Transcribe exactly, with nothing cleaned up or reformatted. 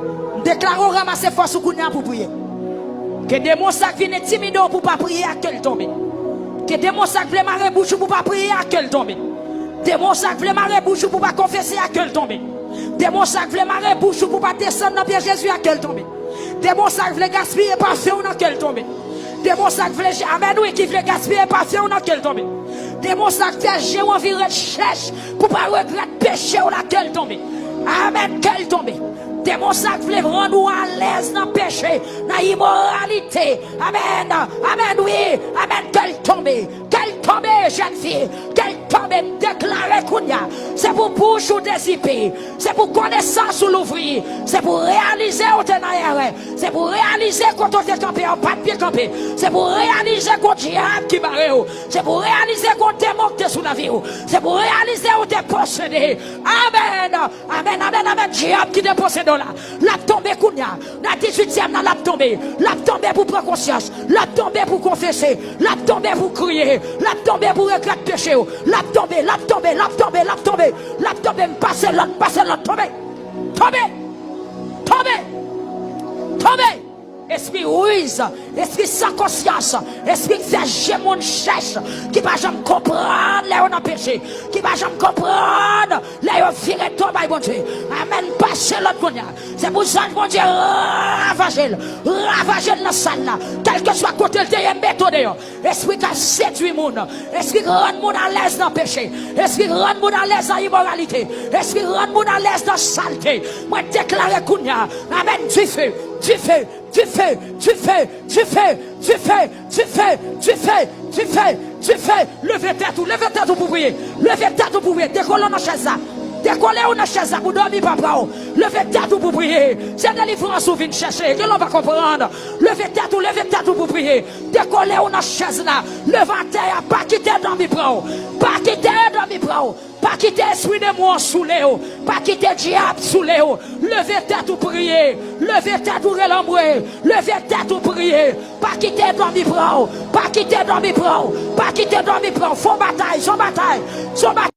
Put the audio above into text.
M deklare w ranmase fòs ou kounye a pou priye. Ke demon sa k vin entimide w pou pa priye a, ke l tonbe. Ke demon sa k vle mare bouch ou pou pa priye a, ke l tonbe. Demon sa k vle mare bouch ou pou pa konfese a, ke l tonbe. Demon sa k vle mare bouch ou pou pa desann nan pye Jezi a, ke l tonbe. Demon sa k vle gaspiye pafen w nan, ke l tonbe. Demon sa k vle, amèn wi, ki vle gaspiye pafen w nan, ke l tonbe. Demon sa k fè je w anvi ret chèch pou pa regrèt peche w la, ke l tonbe. Amèn, ke l tonbe. Demon sa k vle rann ou alèz nan peche, nan imoralite. Amèn, amèn wi, amèn, ke l tonbe. Ke l tonbe, jèn fi, ke l tonbe. M deklare kounye a, se pou bouch ou dezipe, se pou konesans ou louvri, se pou reyalize ou te nan erè, se pou reyalize kote w te kanpe a, ou pa t byen kanpe, se pou reyalize gon dyab ki bare w, se pou reyalize gon demon ki te sou lavi w, se pou reyalize ou te posede. Amèn, amèn, amèn, amèn. Dyab ki te posede w la, l ap tonbe kounye a. Nan dizuityèm nan, l ap tonbe. L ap tonbe pou pran konsyans. L ap tonbe pou konfese. L ap tonbe pou kriye. L ap tonbe pou regrèt peche w. L ap tonbe, l ap tonbe, l ap tonbe, l ap tonbe. L ap tonbe, m pase lòd, m pase lòd, tonbe. Tonbe. Tonbe. Tonbe. Espri riz, espri san konsyans, espri k fè je moun chèch, ki pa janm konprann lè yo nan peche, ki pa janm konprann lè yo vire do bay Bondye. Amèn, pase lòd kounye a. Se pou zanj Bondye ravaje l, ravaje l nan sal la. Kèlkeswa kote l te ye, mete w deyò. Espri k ap sedui moun, espri k rann moun alèz nan peche, espri k rann moun alèz nan imoralite, espri k rann moun alèz nan salte. Mwen deklare kounye a, amèn, dife, dife, dife, dife, dife, dife, dife, dife, dife, dife, dife. Leve tèt ou, leve tèt ou pou priye. Leve tèt ou pou priye. Dekole w nan chèz la. Dekole w nan chèz la pou dòmi pa pran w. Leve tèt ou pou priye. Se delivrans ou vin chèche. Gen lè w pa konprann. Leve tèt ou, leve tèt ou pou priye. Dekole w nan chèz la. Leve atè a. Pa kite dòmi pran w. Pa kite dòmi pran w. Pa kite espri demon an soule w. Pa kite dyab soule w. Leve tèt ou priye. Leve tèt ou rele anmwe. Leve tèt ou priye. Pa kite dòmi pran w. Pa kite dòmi pran w. Pa kite dòmi pran w. Fon batay, son batay, son batay.